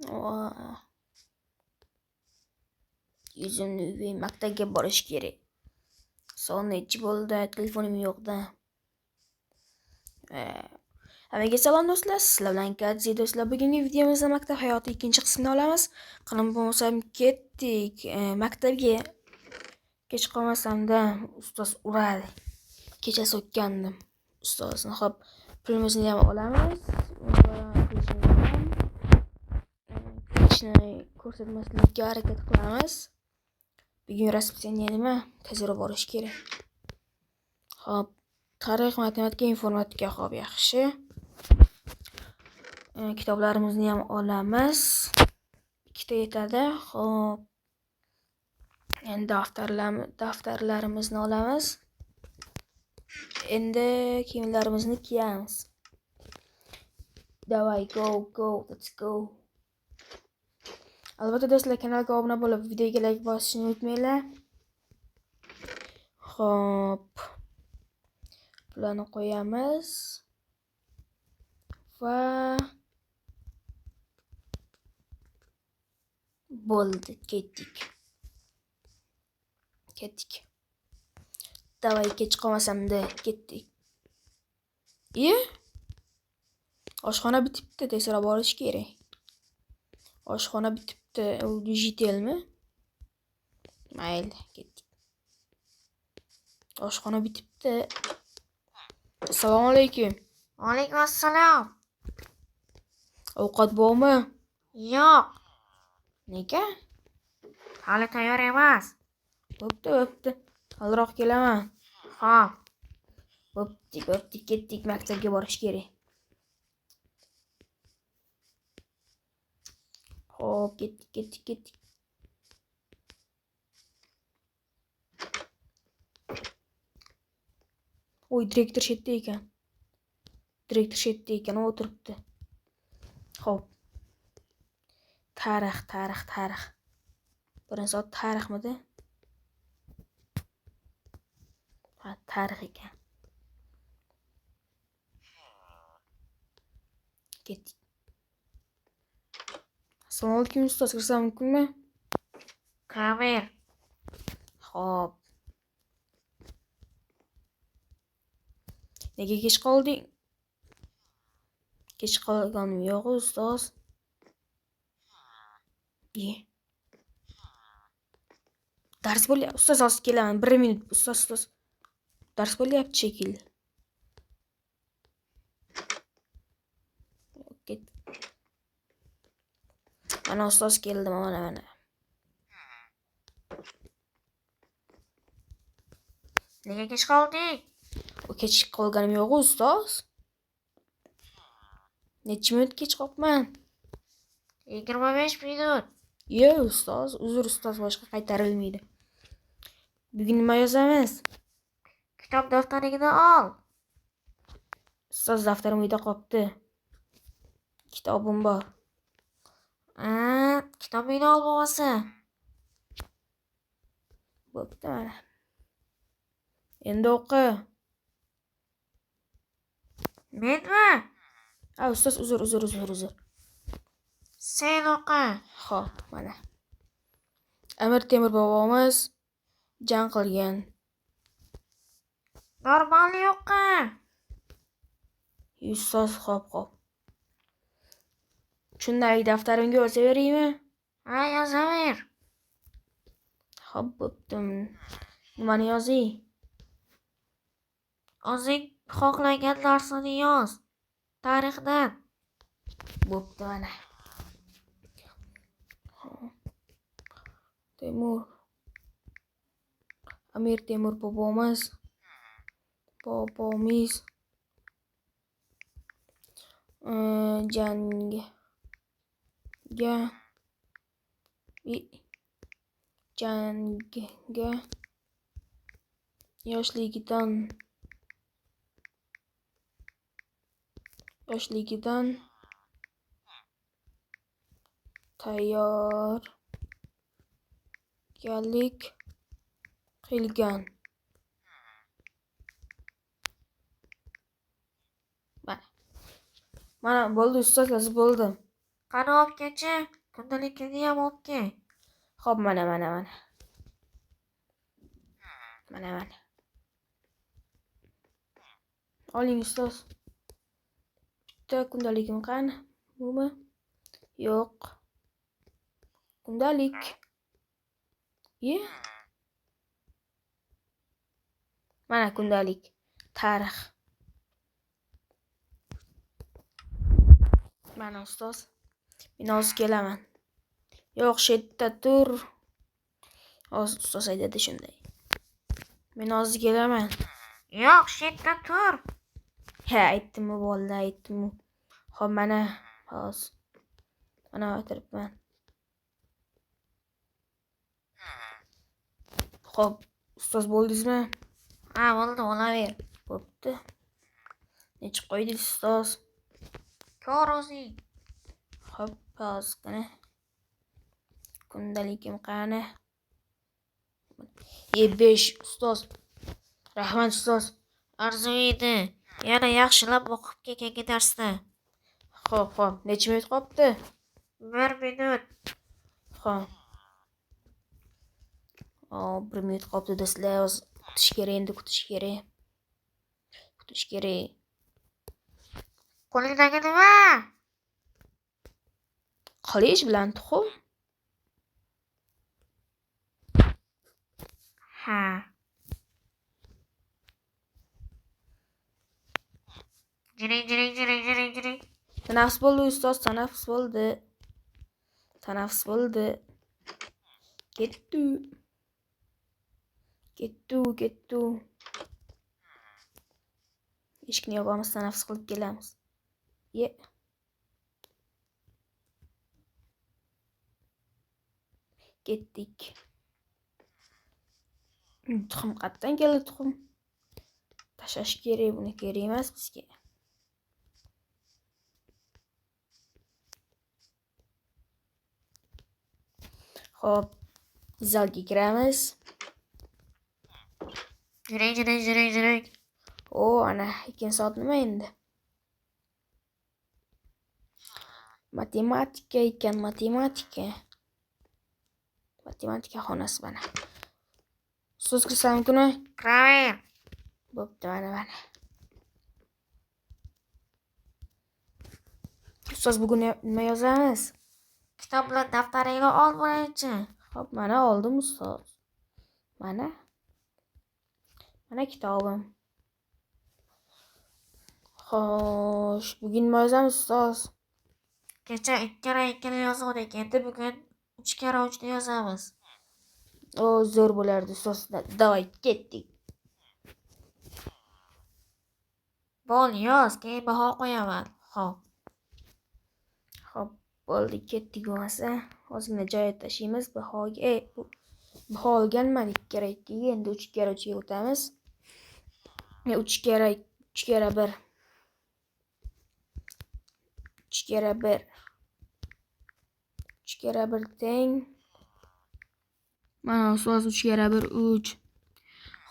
Voh. Yuzimni yuvay, maktabga borish kerak. Soat nechi bo'ldi? Telefonim yo'q-da. Hammaga salom do'stlar, sizlar bilan Kadzi do'stlar. Bugungi videomizda maktab hayoti ikkinchi qismini olamiz. Qilim bo'lmasam ketdik. Maktabga kech qolmasamda ustoz uradi. Kecha so'kkandim ustozni. Xo'p, pulimizni ham olamiz. Qilichni ko'rsatmaslikka harakat qilamiz. Bugun расписание nima? Tezroq borish kerak. Xo'p, tarix, matematika, informatika, xo'p, yaxshi. Kitoblarimizni ham olamiz. Ikkita yetadi. Xo'p. Endi daftarlarimizni olamiz. Endi kiyimlarimizni kiyamiz. Давай, go, go, let's go. Albatta do'stlar, kanalga obuna bo'lib, videoga like bosishni unutmanglar. Xo'p. Bularni qo'yamiz. Va bo'ldi, ketdik. Ketdik. Davay, kech qolmasamda ketdik. Iye? Oshxona bitibdi, tezroq borish kerak. Oshxona bitibdi. U JTLmi? Mayli, ketdik. Oshxona bitibdi. Assalomu alaykum. Alaykum assalom. Ovqat bormi? Yo'q. Nega? Hali tayyor emas. Bo'pti, bo'pti. Alroq kelaman. Xo'p. Bo'pti, bo'pti, ketdik, maktabga borish kerak. Xo'p, ketdik, ketdik, ketdik. Oy, direktor shu yerda ekan. Direktor shu yerda ekan, u o'tiribdi. Xo'p. Tarix, tarix, tarix. Birinchi soat tarixmidi? Ha, tarix ekan. Ketdik. Assalomu alaykum ustoz, kirsam mumkinmi? Kiraver. Xo'p. Nega kech qolding? Kech qolganim yo'q ustoz. Dars bo'lyapti. Ustoz, hozir kelaman. 1 minut. Ustoz, ustoz. Dars bo'lyapti shekilli. Ket. Mana ustoz keldi, mana mana. Nega kech qolding? O kech qolganim yo'q ustoz. Necha minut kech qolibman? 25 minut. Yo'q ustoz, uzr ustoz, boshqa qaytarilmaydi. Bugun nima yozamiz? Kitob daftaringni ol. Ustoz, daftarim uyda qolibdi. Kitobim bor. Kitobingni ol bo'lmasa. Bo'pti mana. Endi o'qi. Menmi? Ha, ustoz, uzr, uzr, uzr, uzr. Sen o'qi. Xo'p, mana. Amir Temur bobomiz jang qilgan. Normal o'qi. Ustoz, xo'p, xo'p. Shunday daftarimga yozaveraymi? Ha, yozaver. Xo'p, bo'pti. Nimani yozay? O'zing xohlagan narsani yoz. Tarixdan. Bo'pti, mana. Temur. Amir Temur bobomiz. Bobomiz. Jangga yoshligidan tayyorgarlik qilgan. Mana. Mana bo'ldi ustoz, yozib bo'ldim. Qani olib kelchi, kundalikni ham olib kel. Xo'p, mana, mana, mana. Mana, mana. Oling ustoz. Bitta kundaligim qani? Bumi? Yo'q. Kundalik. Ye? Mana kundalik. Tarix. Mana ustoz. Men hozir kelaman. Yo'q, shu yerda tur. Hozir ustoz aytadi shunday. Men hozir kelaman. Yo'q, shu yerda tur. Ha, aytdim-u bo'ldi, aytdim-u. Xo'p, mana hozir. Mana o'tiribman. Xo'p, ustoz bo'ldingizmi? Ha, bo'ldi, olaver. Bo'pti. Necha qo'ydingiz ustoz? Ko'r o'zing. Xo'p, hozirgina. Kundalikim qani? 5 ustoz. Rahmat ustoz. Orzu edi. Yana yaxshilab o'qib kel keyingi darsda. Xo'p, xo'p. Necha minut qolibdi? 1 minut. Xo'p. 1 minut qolibdi do'stlar. Hozir kutish kerak, endi kutish kerak. Kutish kerak. Qo'lingdagi nima? Qilich bilan tuxum. Ha. Jiring, jiring, jiring, jiring, jiring. Tanaffus bo'ldi ustoz, tanaffus bo'ldi. Tanaffus bo'ldi. Ketdi. Ketdi, ketdi. Eshikni yopamiz, tanaffus qilib kelamiz. Ye. Ketdik. Tuxum qayerdan keldi tuxum? Tashlash kerak, buni kerak emas bizga. Xo'p, zalga kiramiz. Jiring, jiring, jiring, jiring. O, ana, ikkinchi soat nima endi? Matematika ekan, matematika. Matematika xonasi mana. Ustoz kirsam mumkinmi? Kiraver. Bo'pti, mana, mana. Ustoz, bugun nima yozamiz? Kitob bilan daftaringni ol birinchi. Xo'p, mana oldim ustoz. Mana. Mana kitobim. Xo'sh, bugun nima yozamiz ustoz? Kecha 2 karra 2 ni yozgandik, endi bugun 3 karra 3 ni yozamiz. O, zo'r bo'lardi ustoz. Davay, ketdik. Bo'l, yoz, keyin baho qo'yaman. Xo'p. Xo'p, bo'ldi, ketdik bo'lmasa. Ozgina joy tashlaymiz bahoga. Baho olganman 2 karra 2 ga, endi 3 karra 3 ga o'tamiz. 3 karra 3 karra 1. 3 karra 1. 3 karra 1 teng. Mana ustoz 3 karra 1 3.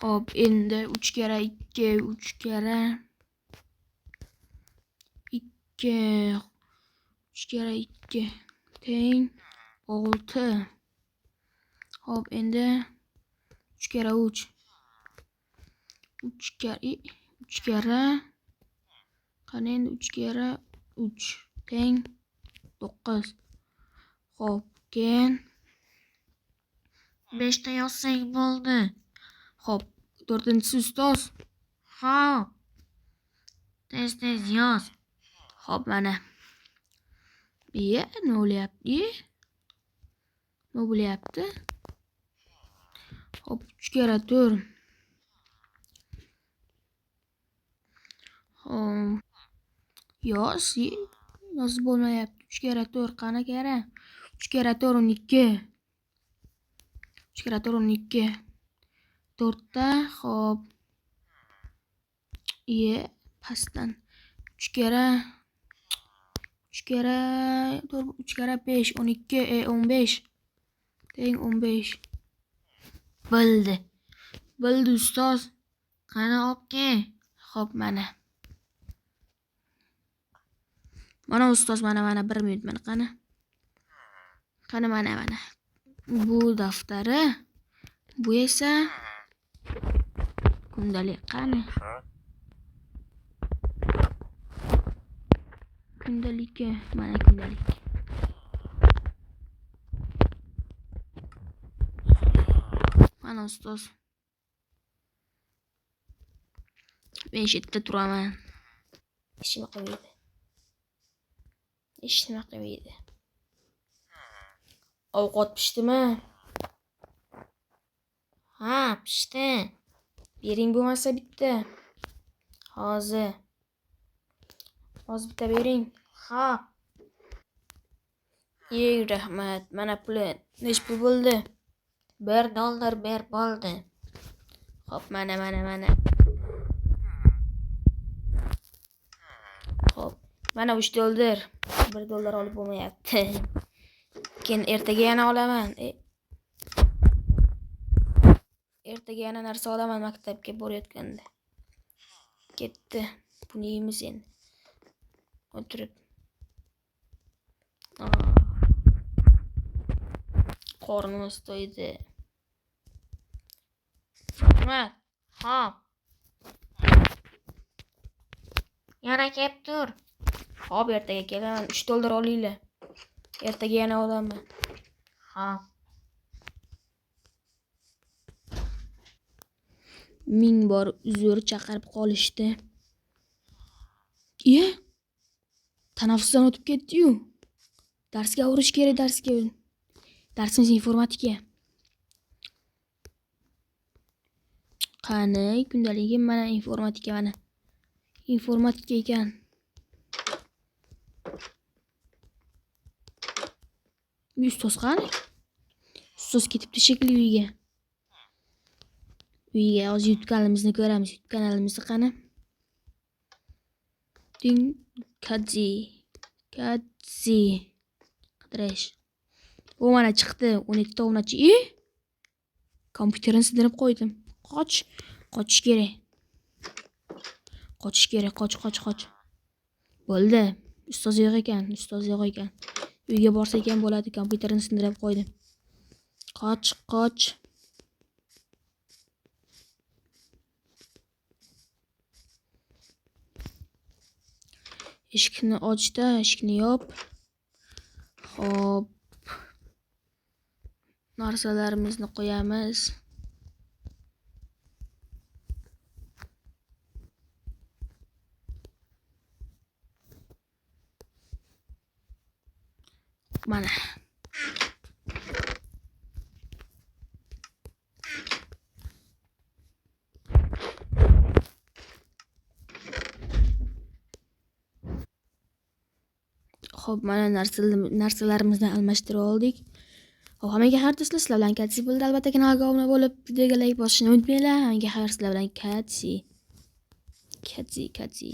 Xo'p, endi 3 karra 2, 3 karra 2, 3 karra 2 teng 6. Xo'p, endi 3 karra 3. 3 karra 3 karra qani endi 3 karra 3 teng 9. Xo'p, keyin 5 ta yozsang bo'ldi. Xo'p, 4-inchisi ustoz. Xo'p. Tez-tez yoz. Xo'p, mana. Iye, nima bo'lyapti? Nima bo'lyapti? Xo'p, 3 karra 4. Xo'p. Yoz, yozib bo'lmayapti. 3 karra 4 qani karra? 3 karra 4 12. 3 karra 4 12. 4 ta, xo'p. Iye, pastdan 3 karra 3 karra 4 3 karra 5 12 15. Teng 15. Bo'ldi. Bo'ldi ustoz. Qani olib kel. Xo'p, mana. Mana ustoz, mana, mana 1 minut, mana qani. Qani mana mana. Bu daftari, bu esa kundalik. Qani? Kundaligi, mana kundalik. Mana ustoz. Men shu yerda turaman. Hech nima qilmaydi. Hech nima qilmaydi. Ovqat pishdimi? Ha, pishdi. Bering bo'lmasa bitta. Hozir. Hozir bitta bering. Xo'p. Ey, rahmat. Mana puli. Nech pul bo'ldi? $1 ber bo'ldi. Xo'p, mana mana mana. Xo'p, mana $3. $1 olib bo'lmayapti. Keyin ertaga yana olaman. Ertaga yana narsa olaman maktabga borayotganda. Ketdi. Buni yeymiz endi. O'tirib. Qornimiz to'ydi. Rahmat. Xo'p. Yana kelib tur. Xo'p, ertaga kelaman. $3 olinglar. Ertaga yana olaman. Xo'p. 1000 bor uzr chaqirib qolishdi. Iye? Tanaffusdan o'tib ketdi-yu. Darsga urish kerak, darsga. Darsimiz informatika. Qani, kundaligim mana informatika mana. Informatika ekan. Ustoz qani? Ustoz ketibdi shekilli uyga. Uyga hozir YouTube kanalimizni ko'ramiz. YouTube kanalimizni qani? Ding Kadzi. Kadzi. Qidirish. U mana chiqdi. 17 ta o'nachi. Kompyuterni sindirib qo'ydim. Qoch. Qochish kerak. Qochish kerak. Qoch, qoch, qoch. Bo'ldi. Ustoz yo'q ekan. Ustoz yo'q ekan. Uyga borsak ham bo'ladi. Kompyuterni sindirib qo'ydim. Qoch, qoch. Eshikni ochda, eshikni yop. Xo'p. Narsalarimizni qo'yamiz. Mana. Xo'p, mana narsalarimizni almashtirib oldik. Xo'p, hammaga xayr do'stlar, sizlar bilan Katsi bo'ldi. Albatta kanalga obuna bo'lib, videoga like bosishni unutmanglar. Hammaga xayr, sizlar bilan Katsi. Katsi, Katsi.